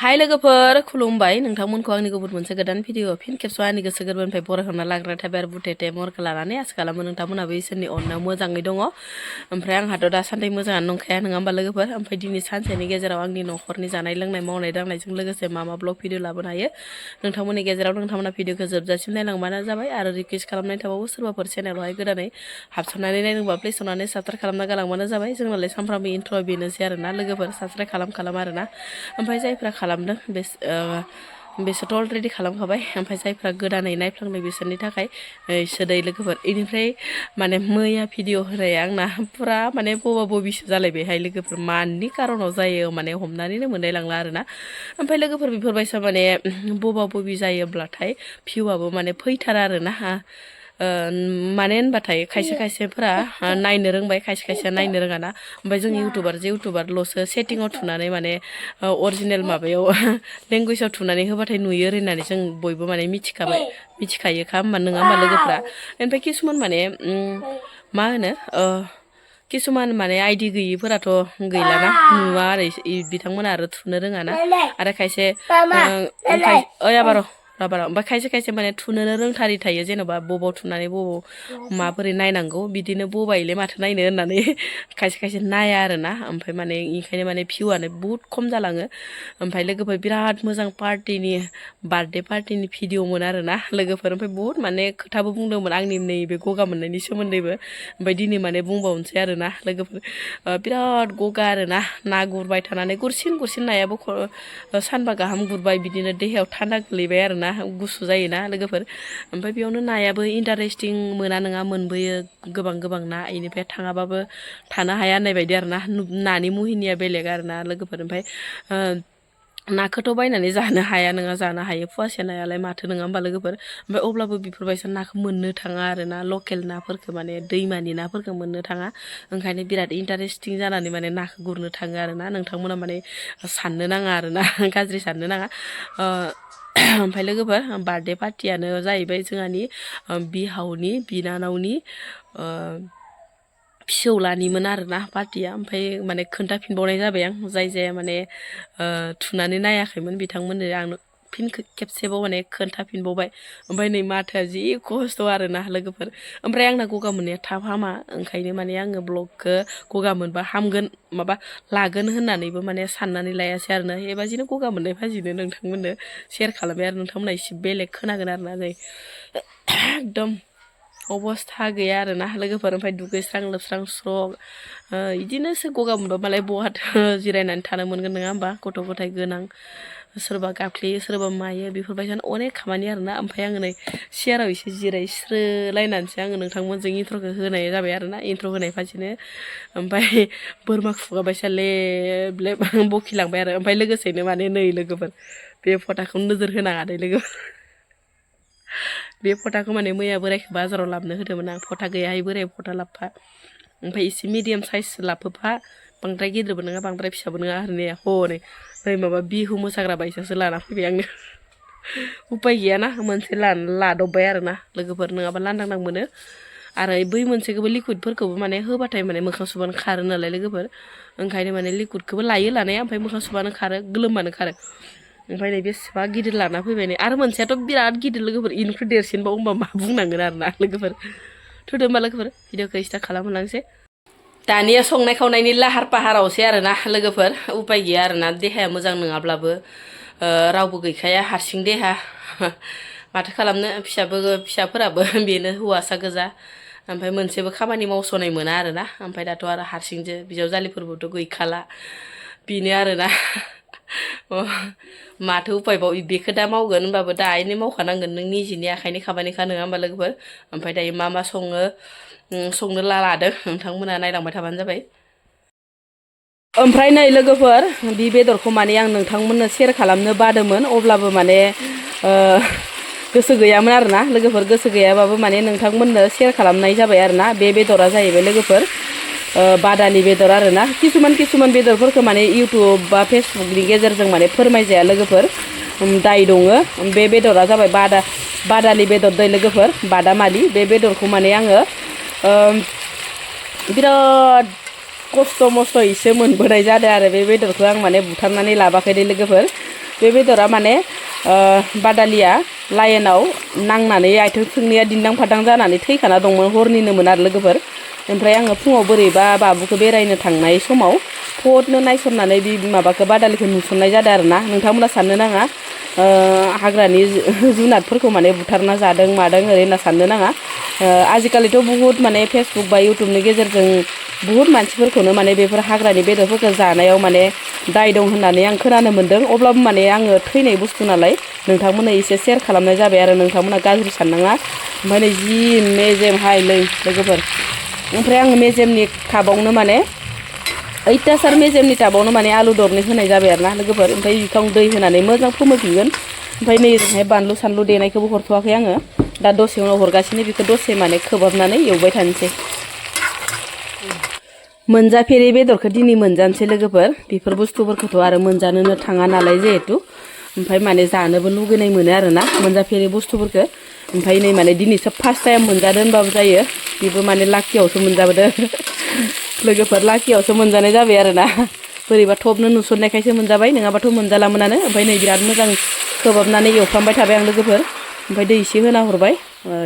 हाय लोगोफोर खुलुमबाय नोंथांमोनखौ आंनि गुबुन मोनसे गोदान भिडिअ फिन खेबस' आंनि गोसो गोरबोनिफ्राय बरायहरना लाग्रा थाबाय आरो बुथेथे महरखौ लानानै आसा खालामो नोंथांमोनाबो इसोरनि अननायाव मोजाङै दङ ओमफ्राय आंहाथ' दासान्दि मोजाङानो नंखाया नङा होमबा लोगोफोर ओमफ्राय दिनै सानसेनि गेजेराव आंनि न'खरनि जानाय लोंनाय मावनाय दांनायजों लोगोसे मा ब्लग भिडिअ लाबोनो हायो नोंथांमोननि गेजेराव नोंथांमोना भिडिअखौ जोबजासिम नायलांबानो जाबाय आरो रिकुवेस्ट खालामनाय थाबावो सोरबाफोर चेनेलावहाय गोदानै हाबसननानै नायदोंबा प्लिज अननानै साबस्क्राइब खालामना गालांबानो जाबाय जोंनालाय सानफ्रामबो इन्ट्र'आ बेनोसै आरोना लोगोफोर साबस्क्राइब खालाम आरोना ओमफ्राय जायफ्रा खालामदों बिसोरथ' अलरेडि खालामखाबाय ओमफ्राय जायफ्रा गोदानै नायफ्लांदों बिसोरनि थाखाय सोदै लोगोफोर इनिफ्राय माने मैया भिडिअ होनाया आंना फुरा माने बबा बबिसो जालायबायहाय लोगोफोर मानि कारनाव जायो माने हमनानैनो मोननाय लांला आरोना ओमफ्राय लोगोफोर बेफोरबायसा माने बबा बबि जायोब्लाथाय भिउआबो माने फैथारा आरोना माने होनबाथाय खायसे खायसेफोरा नायनो रोंबाय खायसे खायसेया नायनो रोङाना ओमफ्राय जों इउटुबारल'सो सेटिंआव थुनानै माने अरिजिनेल माबायाव लेंगुवेजाव थुनानै होबाथाय नुयो होननानै जों बयबो माने मिथिखायोखा होमबा नङा होमबा लोगोफ्रा ओमफ्राय किसुमान माने मा होनो किसुमान माने आइडि गैयिफोराथ' गैलाना नुवा आरो बिथांमोना आरो थुनो रोङाना आरो खायसे ओमफ्राय खायसे खायसे माने थुनोनो रोंथारि थायो जेन'बा बबाव थुनानै बबाव माबोरै नायनांगौ बिदिनो बबाइले माथो नायनो होननानै खायसे खायसे नाया आरोना ओमफ्राय माने ओंखायनो माने भिउआनो बुहुत खम जालाङो ओमफ्राय लोगोफोर बिराद मोजां बार्थडे पार्टिनि भिडिअमोन आरोना लोगोफोर ओमफ्राय बुहुत माने खोथाबो बुंदोंमोन आंनि नैबे गगा मोननायनि सोमोन्दैबो ओमफ्राय दिनै माने बुंबावनोसै आरोना लोगोफोर बिराद गगा आरोना ना गुरबाय थानानै गुरसिन नायाबो सानबा गाहाम गुरबाय बिदिनो देहायाव थान्दा गोलैबाय आरोना गुसु जायोना लोगोफोर ओमफ्राय बेयावनो नायाबो इन्टारेस्टिं मोना नङा मोनबोयो गोबां ना इनिफ्राय थाङाबाबो थानो हाया होननाय बायदि आरोना नानि मुहिनिया बेलेग आरोना लोगोफोर ओमफ्राय नाखौथ' बायनानै जानो हाया नङा जानो हायो फुवासे नायालाय माथो नङा होमबा लोगोफोर ओमफ्राय अब्लाबो बेफोरबायसा नाखौ मोननो थाङा आरोना लकेल नाफोरखौ माने दैमानि नाफोरखौ मोननो थाङा ओंखायनो बिराद इन्टारेस्टिं जानानै माने नाखौ गुरनो थाङो आरोना नोंथांमोना माने साननो नाङा आरोना गाज्रि साननो नाङा ओमफ्राय लोगोफोर बार्थडे पार्टियानो जाहैबाय जोंहानि बिहावनि बिनानावनि फिसौलानिमोन आरोना पार्टिया ओमफ्राय माने खोन्थाफिनबावनाय जाबाय आं जाय माने थुनानै नायाखैमोन बिथांमोननो आं फिन खेबसेबाव माने खोन्थाफिनबावबाय ओमफ्राय नै माथोआ जि खस्थ' आरोना लोगोफोर ओमफ्राय आंना गगा मोननाया थाब हामा ओंखायनो माने आङो ब्लगखौ गगा मोनबा हामगोन माबा लागोन होननानैबो माने साननानै लायासै आरोना एबाजिनो गगा मोननाय फाजिनो नोंथांमोननो शेयार खालामबाय आरो नोंथांमोना एसे बेलेग खोनागोन आरोना नै एकदम अबस्था गैया आरोना लोगोफोर ओमफ्राय दुगैस्रां लोबस्रां बिदिनोसो गगा मोनबा मालाय बहाथो जिरायनानै थानो मोनगोन नङा होमबा गथ' गथाय गोनां सोरबा गाफ्लेयो सोरबा मायो बेफोरबायदिनो अनेक खामानि आरोना ओमफ्राय आङो नै सियाराव एसे जिरायस्रोलायनानैसो आङो नोंथांमोनजों इन्ट्र'खौ होनाय जाबाय आरोना इन्ट्र' होनाय फारसेनो ओमफ्राय बोरमा खुगाबायसा लेब लेब बखिलांबाय आरो ओमफ्राय लोगोसेनो माने नै लोगोफोर बे फटाखौ नोजोर होनाङा दे लोगोफोर बे फटाखौ माने मैया बोरायखौ बाजाराव लाबोनो होदोंमोन आं फटा गैयाहाय बोराय फटा लाबफा ओमफ्राय एसे मिडियाम साइज लाबोफा बांद्राय गिदिरबो नङा बांद्राय फिसाबो नङा होननाया हनै माबा बिहु मोसाग्रा बायसासो लाना फैबाय आंनो उपाय गैयाना मोनसे लादबबाय आरोना लोगोफोर नङाबा लांदां मोनो आरो बै मोनसेखौबो लिकुइडफोरखौबो माने होबाथाय माने मोखां सुबानो खारो नालाय लोगोफोर ओंखायनो माने लिकुइडखौबो लायो लानाया ओमफ्राय मोखां सुबानो खारो गोलोमबानो खारो ओमफ्राय नै बेसेबा गिदिर लाना फैबाय नै आरो मोनसेयाथ' बिराद गिदिर लोगोफोर इनिख्रुइ देरसिनबाव होमबा मा बुंनांगोन आरोना लोगोफोर थुदो होमबा लोगोफोर भिडिअखौ स्टार्ट खालामहोलांसै दानिया संनाय खावनायनि लाहार फाहारावसै आरोना लोगोफोर उपाय गैया आरोना देहाया मोजां नङाब्लाबो रावबो गैखाया हारसिं देहा माथो खालामनो फिसाफोराबो बेनो हौवासा गोजा ओमफ्राय मोनसेबो खामानि मावस'नाय मोना आरोना ओमफ्राय दाथ' आरो हारसिंजो बिजावजालिफोरबोथ' गैखाला बेनो आरोना माथो उपायबाव बेखौ दा मावगोन होनबाबो दायनो मावखानांगोन नों निजिनि आखाइनि खामानिखा नङा होमबा लोगोफोर ओमफ्राय दायो मा संनो लादों नोंथांमोना नायलांबाय थाबानो जाबाय ओमफ्राय नै लोगोफोर बे बेदरखौ माने आं नोंथांमोननो शेयार खालामनो बादोंमोन अब्लाबो माने गोसो गैयामोन आरोना लोगोफोर गोसो गैयाबाबो माने नोंथांमोननो शेयार खालामनाय जाबाय आरोना बे बेदरा जाहैबाय लोगोफोर बादालि बेदर आरोना किसुमान बेदरफोरखौ माने इउटुब बा फेसबुकनि गेजेरजों माने फोरमायजाया लोगोफोर दाय दङ बे बेदरा जाबाय बादालि बेदर दै लोगोफोर बादामालि बे बेदरखौ माने आङो बिराद खस्थ' मस्थ'यैसो मोनबोनाय जादों आरो बे बेदरखौ आं माने बुथारनानै लाबाखै दे लोगोफोर बे बेदरा माने बादालिया लाइनाव नांनानै आथिं थोंनैया दिन्दां फादां जानानै थैखाना दंमोन हरनिनोमोन आरो लोगोफोर ओमफ्राय आङो फुङाव बोरैबा बाबुखौ बेरायनो थांनाय समाव फटनो नायसननानै बे माबाखौ बादालिखौ नुसननाय जादों आरो ना नोंथांमोना साननो नाङा हाग्रानि जुनादफोरखौ माने बुथारना जादों मादों ओरै होनना साननो नाङा आजिखालिथ' बुहुत माने फेसबुक बा इउटुबनि गेजेरजों बुहुत मानसिफोरखौनो माने बेफोर हाग्रानि बेदरफोरखौ जानायाव माने दाय दं होननानै आं खोनानो मोन्दों अब्लाबो माने आङो थैनाय बुस्थु नालाय नोंथांमोननो एसे सेयार खालामनाय जाबाय आरो नोंथांमोना गाज्रि साननाङा ओमफ्राय नै जि मेजेमहायलै लोगोफोर ओमफ्राय आङो मेजेमनि टाबावनो माने 8 मेजेमनि टाबावनो माने आलु दरनै होनाय जाबाय आरो ना लोगोफोर ओमफ्राय बेखौ दै होनानै मोजां फोमोनफिनगोन ओमफ्राय नै ओरैहाय बानलु सानलु देनायखौबो हरथ'वाखै आङो दा दसे उनाव हरगासिनो बेखौ दसे माने खोबहाबनानै एवबाय थानोसै मोनजाफेरै बेदरखौ दिनै मोनजानोसै लोगोफोर बेफोर बुस्थुफोरखौथ' आरो मोनजानोनो थाङा नालाय जिहेथु ओमफ्राय माने जानोबो लुगैनाय मोनो आरोना मोनजाफेरै बुस्थुफोरखौ ओमफ्राय नै माने दिनैसो फार्स्ट टाइम मोनजादों होनबाबो जायो बेबो माने लाकियावसो मोनजाबोदों लोगोफोर लाकियावसो मोनजानाय जाबाय आरोना बोरैबा थबनो नुसननायखायसो मोनजाबाय नङाबाथ' मोनजालामोनानो ओमफ्राय नै बिराद मोजां खोबहाबनानै एवफ्रामबाय थाबाय आं लोगोफोर ओमफ्राय दै एसे होना हरबाय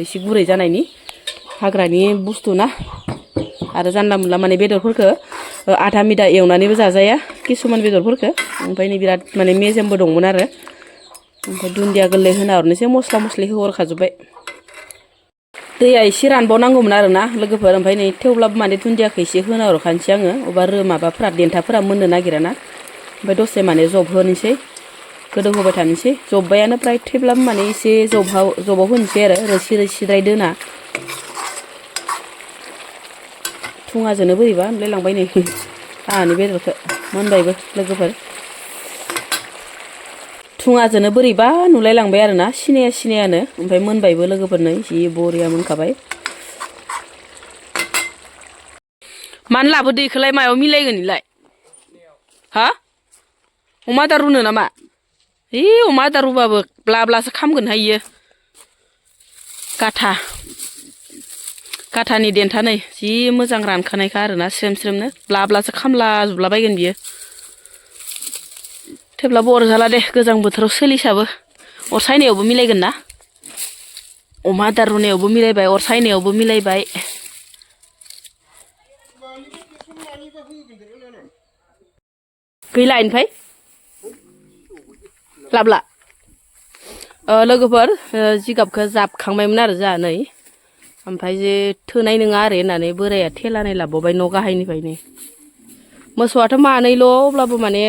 एसे गुरै जानायनि हाग्रानि बुस्थु ना आरो जानला मोनला माने बेदरफोरखौ आधा मिदा एवनानैबो जाजाया किसुमान बेदरफोरखौ ओमफ्राय नै बिराद माने मेजेमबो दंमोन आरो ओमफ्राय दुन्दिया गोरलै होना हरनोसै मस्ला मस्लि होहरखाजोब्बाय दैया एसे रानबावनांगौमोन आरोना लोगोफोर ओमफ्राय नै थेवब्लाबो माने दुन्दियाखौ एसे होना हरखानोसै आङो अबा माबाफोरा देन्थाफोरा मोननो नागिरा ना ओमफ्राय दसे माने जबहोनोसै गोदौ होबाय थानोसै जब्बायानो फ्राय थैब्लाबो माने एसे जबाव होनोसै आरो रोसि रोसिद्राय दोना थुङाजोंनो बोरैबा मोनलायलांबाय नै आंहानि बेदरखौ मोनबायबो लोगोफोर थुङाजोंनो बोरैबा नुलायलांबाय आरोना सिनायानो ओमफ्राय मोनबायबो लोगोफोरनो जि बरिया मोनखाबाय मानो लाबोदो इखौलाय मायाव मिलायगोन इलाय हा अमा आदार रुनो नामा अमा आदार रुबाबो ब्ला ब्लासो खामगोनहाय इयो गाथानि देन्था नै जि मोजां रानखानायखा आरोना स्रेम स्रेमनो ब्ला ब्लासो खामला जोबलाबायगोन बियो थेवब्लाबो अरजाला दे गोजां बोथोराव सोलिसाबो अर सायनायावबो मिलायगोन ना अमा आदार रुनायावबो मिलायबाय अर सायनायावबो मिलायबाय गैला इनिफ्राय लाबला लोगोफोर जिगाबखौ जाबखांबायमोन आरो जोंहा नै ओमफ्राय जे थोनाय नङा आरो होननानै बोराया थेलानै लाबोबाय न' गाहायनिफ्रायनो मोसौआथ' मानैल' अब्लाबो माने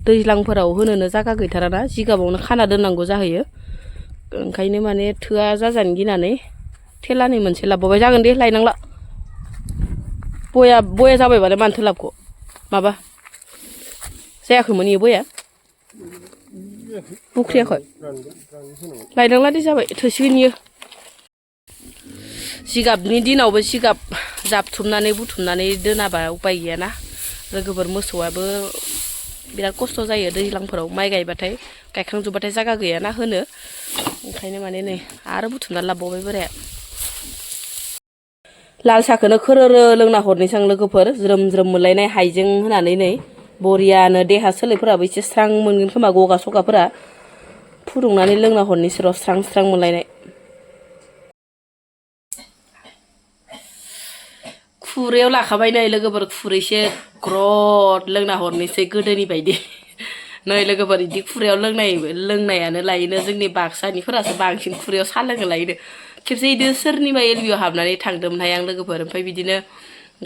दैज्लांफोराव होनोनो जायगा गैथाराना जिगाबावनो खाना दोननांगौ जाहैयो ओंखायनो माने थोआ जाजानो गिनानै थेलानै मोनसे लाबोबाय जागोन दे लायनांला बया जाबाय माने मानोथो लाबखौ माबा जायाखैमोन इयो बया बुख्रियाखै लायनांला दे जाबाय थोसिगोन इयो जिगाबनि दिनावबो जिगाब जाबथुमनानै बुथुमनानै दोनाबा उपाय गैयाना लोगोफोर मोसौआबो बिराद खस्थ' जायो दैज्लांफोराव माइ गायबाथाय गायखांजोबबाथाय जायगा गैयाना होनो ओंखायनो माने नै आरो बुथुमनानै लाबोबाय बोराया लाल साहखौनो खोरोरो लोंना हरनोसै आं लोगोफोर ज्रोम ज्रोम मोनलायनाय हाइजें होनानै नै बरियानो देहा सोलेरफोराबो एसे स्रां मोनगोन खोमा गगा सगाफोरा फुदुंनानै लोंना हरनोसै र' स्रां स्रां मोनलायनाय खुरैयाव लाखाबाय नै लोगोफोर खुरैसे ग्रद लोंना हरनोसै गोदोनि बायदि नै लोगोफोर बिदि खुरैयाव लोंनायानो लायनो जोंनि बाक्सानिफोरासो बांसिन खुरैयाव साहा लोङो लायनो खेबसे बिदिनो सोरनिबा एलबियाव हाबनानै थांदोंमोनहाय आं लोगोफोर ओमफ्राय बिदिनो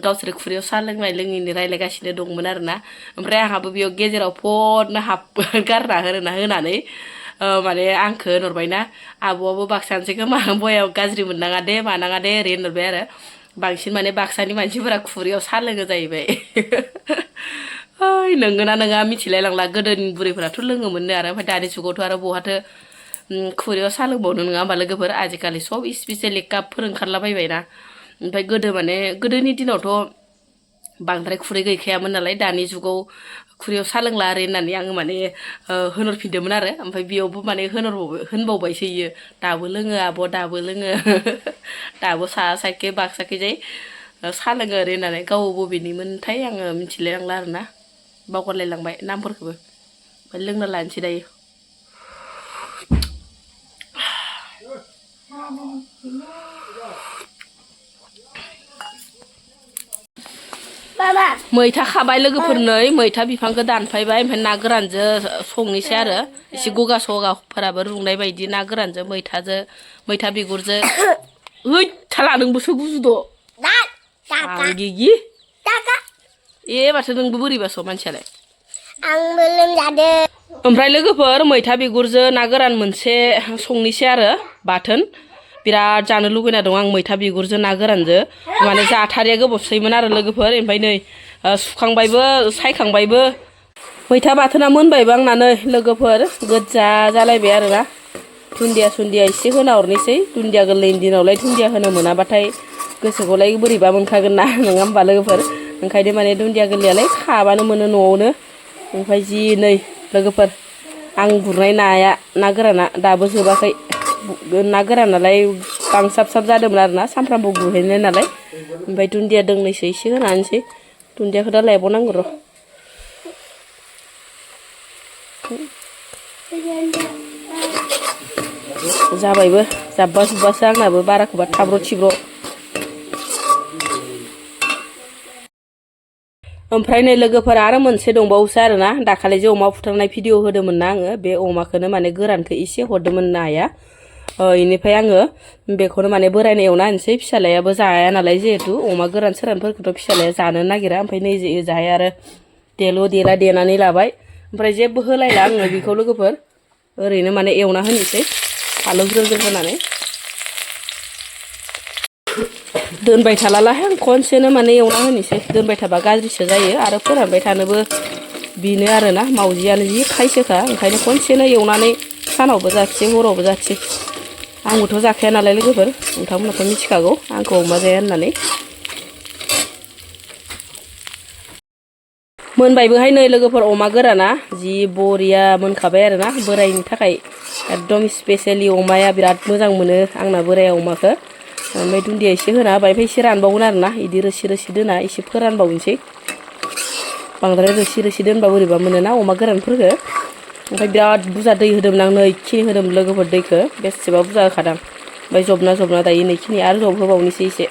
गावसोर खुरैयाव साहा लोंनाय लोङैनि रायज्लायगासिनो दंमोन आरोना ओमफ्राय आंहाबो बेयाव गेजेराव फटनो गारना होनानै माने आंखौ होनहरबायना आब'आबो बाक्सानोसै खोमा बयाव गाज्रि मोननाङा दे मानाङा दे ओरै होनहरबाय आरो बांसिन माने बाक्सानि मानसिफोरा खुरैयाव साहा लोङो जाहैबाय ओइ नंगौना नङा मिथिलायलांला गोदोनि बुरैफोराथ' लोङोमोननो आरो ओमफ्राय दानि जुगावथ' आरो बहाथो खुरैयाव साहा लोंबावनो नङा होमबा लोगोफोर आजिखालि सब स्पेसियेलि कापफोर ओंखारलाबायबायना ओमफ्राय गोदोनि दिनावथ' बांद्राय खुरै गैखायामोन नालाय दानि जुगाव खुरैयाव साहा लोंला आरो होननानै आङो माने होनहरफिनदोंमोन आरो ओमफ्राय बेयावबो माने होनबावबायसो इयो दाबो लोङो आब' दाबो लोङो दाबो साहा साइडखै बाक्साखैजाय सा लोङो ओरै होननानै गाव बबेनिमोनथाय आङो मिथिलायलांला आरोना बावगारलायलांबाय नामफोरखौबो ओमफ्राय लोंना लानोसै दायो मैथा खाबाय लोगोफोरनो मैथा बिफांखौ दानफायबाय ओमफ्राय ना गोरानजों संनोसै आरो एसे गगा सगाफोराबो रुंनाय बायदि ना गोरानजों मैथा बिगुरजों ओइ थाला नोंबोसो गुजुद' गिगि ए माथो नोंबो बोरैबासो मानसियालाय आंबो लोमजादों ओमफ्राय लोगोफोर मैथा बिगुरजों ना गोरान मोनसे संनोसै आरो बाथोन बिराद जानो लुगैना दं आं मैथा बिगुरजों ना गोरानजों माने जाथारिया गोबावसैमोन आरो लोगोफोर ओमफ्राय नै सुखांबायबो सायखांबायबो मैथा बाथोना मोनबायबो आंना नै लोगोफोर गोजा जालायबाय आरोना दुन्दिया एसे होना हरनोसै दुन्दिया गोरलैनि दिनावलाय दुन्दिया होनो मोनाबाथाय गोसोखौलाय बोरैबा मोनखागोन ना नङा होमबा लोगोफोर ओंखायनो माने दुन्दिया गोरलैयालाय खाबानो मोनो न'आवनो ओमफ्राय जि नै लोगोफोर आं गुरनाय नाया ना गोराना दाबो जोबाखै ना गोरानालाय बांसाबसाब जादोंमोन आरोना सानफ्रामबो गुरहैनाय नालाय ओमफ्राय दुन्दिया दोंनैसो एसे होनानैसै दुन्दियाखौ दा लायबावनांगौ र' जाबायबो जाब्बा जुब्बासो आंनाबो बाराखौबा थाब्र' थिब्र' ओमफ्राय नै लोगोफोर आरो मोनसे दंबावोसो आरोना दाखालि जे अमा बुथारनाय भिडिअ होदोंमोन ना आङो बे अमाखौनो माने गोरानखौ एसे हरदोंमोन नाया बेनिफ्राय आङो बेखौनो माने बोरायनो एवना होनोसै फिसालायाबो जाया नालाय जिहेतु अमा गोरान सोरानफोरखौथ' फिसालाया जानो नागिरा ओमफ्राय नै जाहाय आरो देला देनानै लाबाय ओमफ्राय जेबो होलायला आङो बेखौ लोगोफोर ओरैनो माने एवना होनोसै फालौ ज्रोम होनानै दोनबाय थालालाहाय आं खनसेनो माने एवना होनोसै दोनबाय थाबा गाज्रिसो जायो आरो फोरानबाय थानोबो बेनो आरोना मावजियानो जि खायसोखा ओंखायनो खनसेनो एवनानै सानावबो जाखिसै हरावबो जाखिसै आंबोथ' जाखाया नालाय लोगोफोर नोंथांमोनाथ' मिथिखागौ आंखौ अमा जाया होननानै मोनबायबोहाय नै लोगोफोर अमा गोराना जि बरिया मोनखाबाय आरोना बोरायनि थाखाय एकदम स्पेसियेलि अमाया बिराद मोजां मोनो आंना बोराया अमाखौ ओमफ्राय दुन्दिया एसे होना होबाय ओमफ्राय एसे रानबावगोन आरोना बिदि रोसि दोना एसे फोरानबावनोसै बांद्राय रोसि दोनबा बोरैबा मोनोना अमा गोरानफोरखौ ओमफ्राय बिराद बुरजा दै होदोंमोन आं नैखिनि होदोंमोन लोगोफोर दैखौ बेसेबा बुरजा होखादां ओमफ्राय जबना दायो नैखिनि आरो जब होबावनोसै एसे